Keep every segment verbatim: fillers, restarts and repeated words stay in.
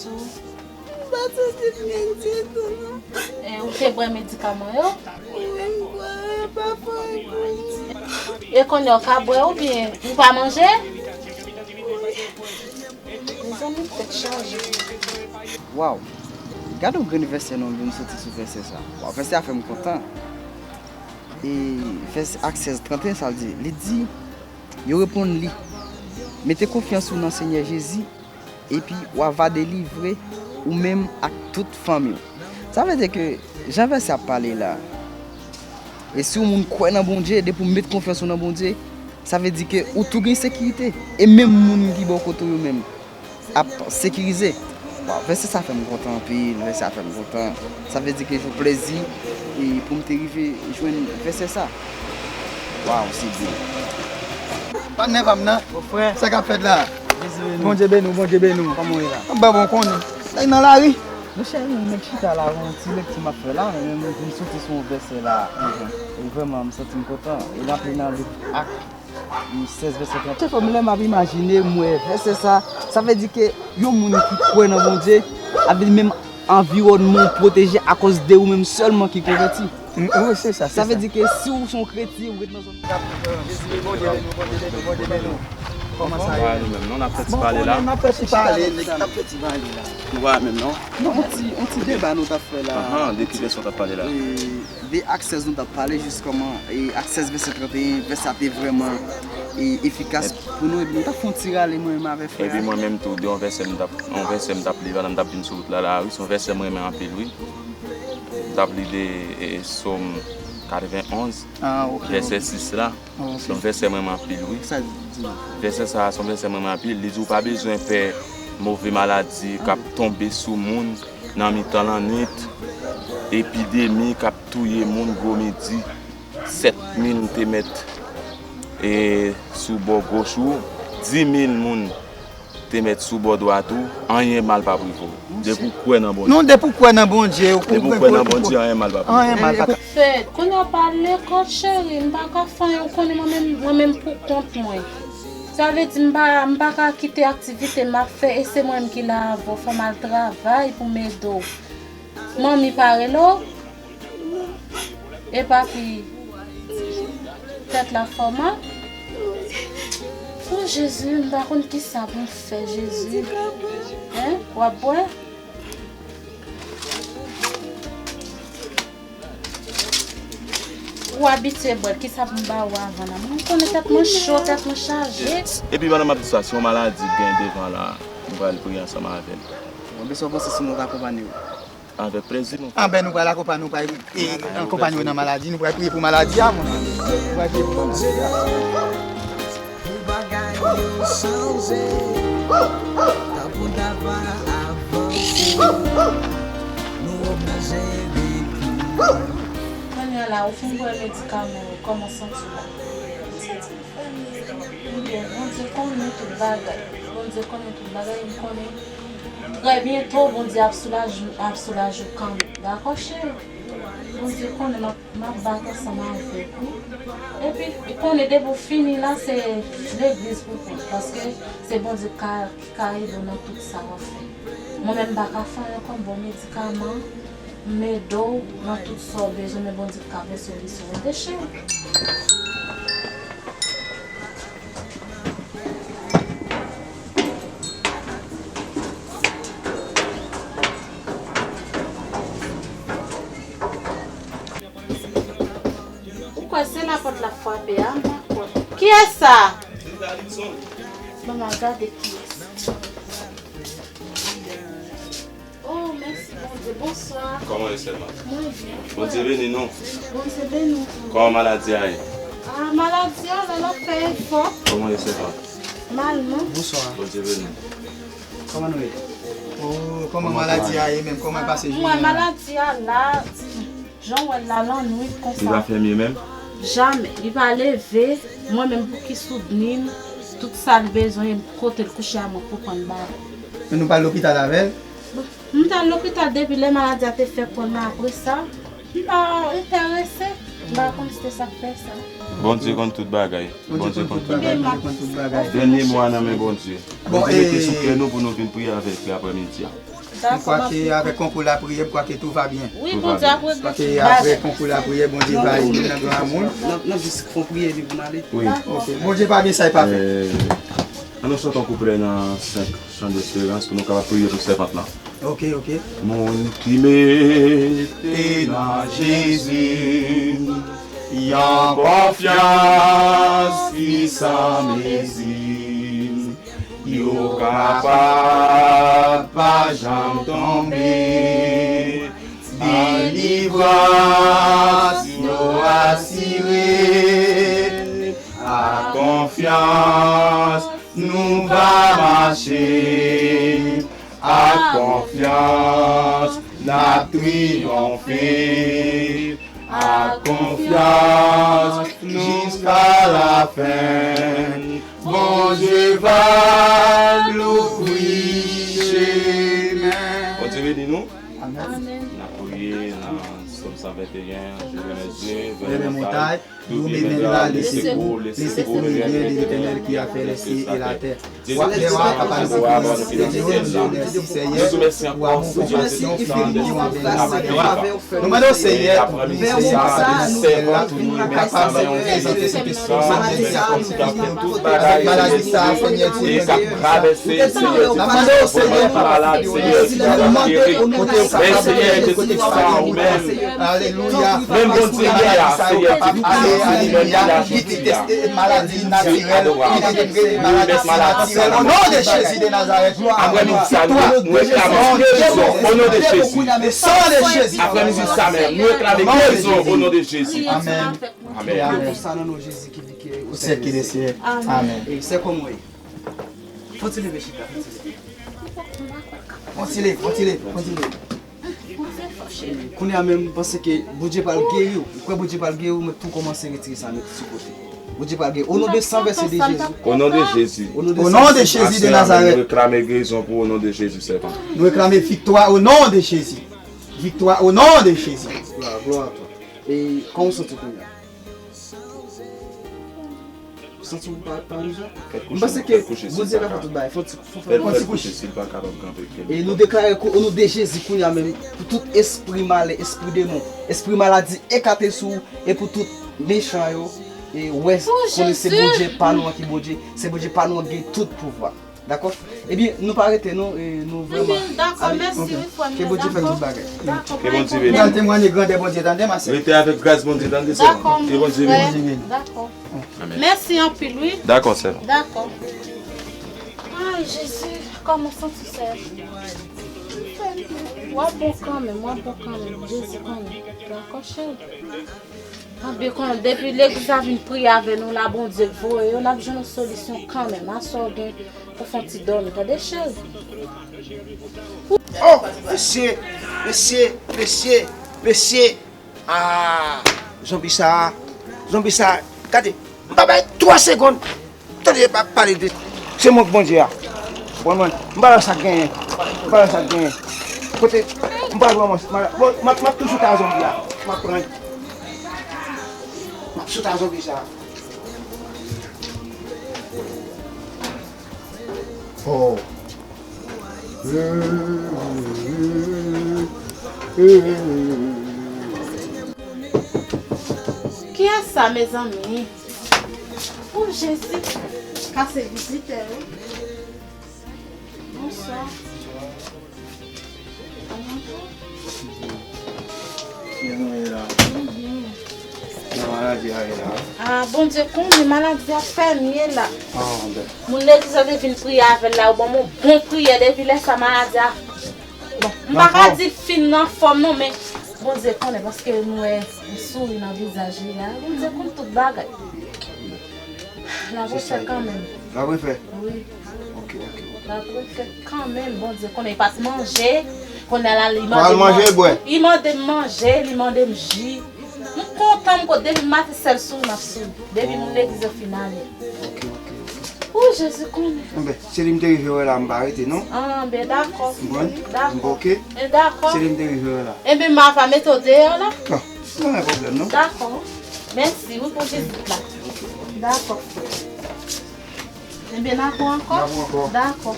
M pa santi m byen ditou, non. E, ou te bwè medikaman yo? Wi, m bwè, yo pa fè anyen pou mwen. E kounye a, w ka bwè oubyen ou pa manje? Mezanmi, tèt chaje. Waw! Gade yon grenn vèsè non vin soti sou vèsè sa. Waw, vèsè a fè m kontan. E vèsè Ak sèz trannteyen, sa l di, li di, yo reponn li, mete konfyans ou nan Senyè Jezi, epi w a va delivre ou menm ak tout fanmi w. Sa vle di ke jan vèsè ap pale la, e si yon moun kwè nan Bondye, depi w met konfyans ou nan Bondye, sa vle di ke ou tou gen sekirite. E menm moun ki bò kote w yo menm ap sekirize. Waw, vèsè sa fè m kontan anpil, vèsè sa fè m kontan. Sa vle di ke jwenn plezi e pou m te rive jwenn vèsè sa. Waw, se byen. Patnè pa m nan. Frè. Sa k ap fèt la? Jezi beni w. Bondye beni w, Bondye beni w. Kòman w ye la? Anba bon konnen. Sa nan lari. Monchè, nèg chita la, yon ti lekti m ap fè la, men m vin soti sou yon vèsè la. E vrèman, m santi m kontan. E l ap li nan liv Ak, sèz vèsè trannteyen. Chèf, lè m ap imajine, m wè vèsè sa, sa vle di ke yon moun ki kwè nan Bondye, ap vin menm anviwònman w pwoteje akoz de ou menm sèlman ki konvèti. Mm, wi, se sa, se sa. Sa vle di ke si w se yon kretyen, ou ret nan zòn. Jezi, Bondye beni w, Bondye beni w, Bondye beni w. Kòman sa ye? Kòman nou menm? Non, n ap fè ti pale la. Bon, n ap fè ti pale, nèg, n ap fè ti pale la. Nou pa menm, non? Non, yon ti, yon ti deba nou t ap fè la. Ahan, de ki vèsè w t ap pale la? E, de Ak sèz nou t ap pale, jis kòman, e, Ak sèz vèsè trannteyen, vèsè sa te vrèman, e, efikas pou nou, epi nou t ap fè yon ti rale, mwen menm avèk frè a. Epi mwen menm tou, de yon vèsè m t ap, yon vèsè m t ap li, pandan m t ap vin sou wout la, la, wi, se yon vèsè m renmen anpil, wi. M t ap li de, e, Sòm katrevenn onz, ah, ok, vèsè sis la. Ah, ok. Se yon vèsè m renmen anpil, wi. Sa l di? Vèsè sa a, se yon vèsè m renmen anpil. Li di, ou pa bezwen pè move maladi k ap tonbe sou moun nan mitan lannwit, epidemi k ap touye moun gwo midi, sèt mil te mèt, e, sou bò goch ou, dis mil moun te mèt sou bò dwat ou, anyen mal p ap rive w. Depi w kwè nan Bondye. Non, depi w kwè nan Bondye, ou, depi w kwè nan Bondye, anyen mal p ap rive w. Anyen mal p ap. Fèt, kounye a pale kòt cheri, m pa ka fè anyen, ou konnen mwen menm, mwen menm pou kont mwen. Sa vle di m pa, m pa ka kite aktivite m ap fè, e se mwen menm ki la avè w, fò m al travay pou m ede w. Manmi pa rele w? E papi, tèt la fè w mal? O Jezi, m pa konn kisa pou m fè, Jezi. Hein? W ap bwè? Ou abitye bwè l, kisa pou m ba ou avan la? Mwen konnen tèt mwen cho, tèt mwen chaje. Epi pandan m ap di sa, se yon maladi k gen devan la, nou pral priye ansanm avè l. Bon, men sa w panse si mwen ta akonpanye w? Avèk plezi, mon frè. Anben, nou pral akonpanye, nou pral, e, akonpanye w nan maladi, nou pral priye pou maladi a, mon frè. Nou pral priye pou maladi a. Pou bagay yo chanje, tanpri w ta va avanse, nou oblije regle. Kounye a la, ou fin bwè medikaman yo, kòman w santi w la? M santi m fè mye. Ebyen, Bondye konnen tout bagay. Bondye konnen tout bagay, m konnen trè byento, Bondye ap soulaje, ap soulaje w kanmenm. Dakò, cheri? Bondye konnen m ap, m ap bat ansanm avèk ou. Epi, ou konnen depi w fini la, se legliz pou kont, paske se Bondye k ka, ki ka ede w nan tout sa w ap fè. Mwen menm, m pa ka fè anyen ankò, m ba w medikaman, m ede w nan tout sa w bezwen, men Bondye k ka pote solisyon. Tande, cheri? Ou kwè se lapòt l ap frape a? M pa kwè. Kiyès sa? Ban m al gade kiyès. Oh, mèsi, Bondye. Bonswa. Kòman ye, sè m? Mwen byen. Bondye beni nou. Bondye beni w tou. Kòman maladi a ye? Ah, maladi a la, l ap fè efò. Kòman ye, sè m? Mal, non? Bonswa. Bondye beni w. Kòman nou ye? Oh, kòman maladi a ye menm? Kòman l pase jounen an? Mwen, maladi a la, jan w wè l la, lannwit konsa. Li pa fè mye menm? Jamè. Li pa leve. Mwen menm pou ki soutni l, tout sa l bezwen, kote l kouche a, mwen pou pran l ba l. Men nou pa al lopital avè l? M t al lopital depi lè maladi a te fè kò l la, apre sa, m pa enterese, m pa konn si se sa k fè sa. Bondye konn tout bagay. Bondye konn tout bagay. Bondye konn tout bagay. Dènye mo a nan men Bondye. Bondye mete sou kè nou pou nou vin priye avèk li aprè midi a. M kwè ke avèk konkou lapriyè, m kwè ke tout va byen. Wi, Bondye ap regle tout bagay. M kwè ke apre konkou lapriyè, Bondye va ede nou nan gran amoun. N ap, n ap jis fè yon priyè epi pou n ale. Wi. Ok. Bondye pa gen sa l pa fè. Ann nou chante yon kouplè nan senk, Chan desperans, pou nou kapab priye pou sèvant lan. Ok, ok. Moun ki mete nan Jezi yon konfyans ki san mezi, yo kapab pa janm tonbe. Delivrans yo asire. Ak konfyans nou va mache. Ak konfyans n ap triyonfe. Ak konfyans jiska lafen, Bondye va louvri chemen. Bondye beni nou. Amèn. N ap priye nan Sòm san venteyen, Je viens des cieux, vers les montagnes, d'où me viendra le secours, le secours me vient de l'Éternel qui a fait les cieux et la terre. Wa fè wa kapab nou konprann, Senyè, nou di w mèsi, Senyè, pou amou, konpasyon, fidelite w anvè nou maten an. Nou mande w, Senyè, pou beni, Senyè, kapab nou kapab prezante sou kesyon, Senyè, Senyè, avèk maladi sa, Senyè, Senyè, Senyè, n ap mande w, Senyè, pou Senyè, Senyè, kote w kapab, Senyè, kote w kapab, Senyè, alelouya, menm Bondye ki la, Senyè, alelouya, ki deteste maladi natirèl, ki deteste maladi natirèl, o non de Jezi de Nazarèt. Aprè midi sa, nou, nou reklame gerison o non de Jezi. Aprè midi sa menm, nou reklame gerison o non de Jezi. Amèn. Amèn. Amèn. Pou sa nan non Jezi ki, ki o sèk de syèk. Amèn. E sè kòman w ye? Fò ti leve chita, fò ti leve. Fò ti leve, fò ti leve, fò ti leve. Kounye a menm, m panse ke Bondye pral geri w. M kwè Bondye pral geri w, mwen tou kòmanse retire sa, mete sou kote. Bondye pral geri w. O non de san vèse de Jezi. O non de Jezi. O non de Jezi de Nazarèt. Nou reklame gerizon pou o non de Jezi, sèvant. Nou reklame viktwa o non de Jezi. Viktwa o non de Jezi. Glwa, glwa a twa. E kòman w santi kounye a? Ou santi w pa, pa rive? M panse ke Bondye ka fè tout bagay. Fè yon ti, fè, fè yon ti kouche. E nou deklare ke o non de Jezi kounye a menm, pou tout espri malè, espri demon, espri maladi ekate sou ou, e pou tout mechan yo, e wè, konnen se Bondye pa nou an ki Bondye, se Bondye pa nou an ki gen tout pouvwa. Dakò? Ebyen, nou pa rete non, e nou vrèman. Ebyen, dakò, mèsi wi frè m. Ke Bondye fè tout bagay. Dakò, pa gen pwoblèm. N al temwanye grandè Bondye, tande, ma sè. Rete avèk gras Bondye, tande, sè. Dakò, ke Bondye beni. Dakò. Amèn. Mèsi anpil, wi. Dakò, sè. Dakò. Ay, Jezi, kòman w santi, sè? W ap bon kanmenm, w ap bon kanmenm. Jezi konnen. Dakò, cheri. Anben, konnen depi legliz la vin priye avè nou la, Bondye k voye yo, n ap jwenn yon solisyon kanmenm. Aswè w gen pou fè yon ti dòmi, tande, cheri? Oh, mesye, mesye, mesye, mesye. Ah, zonbi sa, zonbi sa, gade, m pa bay twa segonn. Tande, pa pale de, se mwen k Bondye a. Bon, mwen, m pa wè sa k genyen. M pa wè sa k genyen. Kote, m pa wè mwen, m ap, m ap toujou ta zonbi a. M ap pran. M ap sou ta zonbi sa. Oh. Kiyès sa, mezanmi? O Jezi! Sa se vizitè yo. Bonswa. Kòman w ye la? Mwen byen. Jan maladi a ye la? Ah, Bondye konnen maladi a fè m ye la. Ah, ben. Moun legliz la te vin priye avè l la, yo ban m yon bon priyè, depi lè sa maladi a. Bon, m pa ka di fin nan fòm non, men Bondye konnen paske m wè yon souri nan vizaj li a. Bondye konn tout bagay. L ap refè kanmenm. L ap refè? Wi. Ok, ok, ok. L ap refè kanmenm, Bondye konnen. Li pa t manje, kounye a la, li mande m manje, li mande m manje, li mande m ji. M kontan, m kontan. Depi maten, sèl souri m ap souri. Depi moun legliz yo fin ale. Ok, ok, ok. O, Jezi konnen. Enben, se li m te rive wè la, m pa rete, non. Ah, ben, dakò. Konprann? Dakò. Ok? E, dakò. Se li m te rive wè la. Enben, m ava mete w deyò la. Non, pa gen pwoblèm, non. Dakò. Mèsi, wi, pou vizit la. Dakò. Enben, n ap wè ankò. N ap wè ankò. Dakò.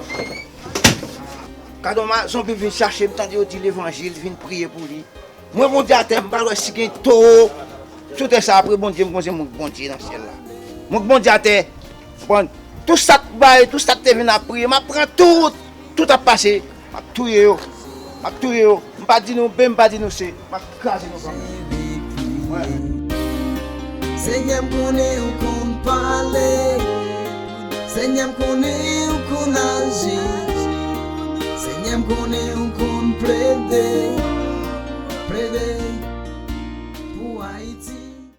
Ok. Gade yon ma-, zonbi vin chache m, tande yo di levanjil, vin priye pou li. Mwen, Bondye atè, m pa wè si gen towo sou tè sa apre Bondye, m konn se mwen k Bondye nan syèl la. Mwen k Bondye atè. Bon, tout sa k bay, tout sa k te vin ap priye, m ap pran tout. Tout ap pase. M ap touye yo. M ap touye yo. M pa di nou B, m pa di nou C. M ap kraze nou kanmenm. Senyè, m konnen ou konn pale. Senyè, m konnen ou konn aji. Senyè, m konnen ou konn plede. Plede.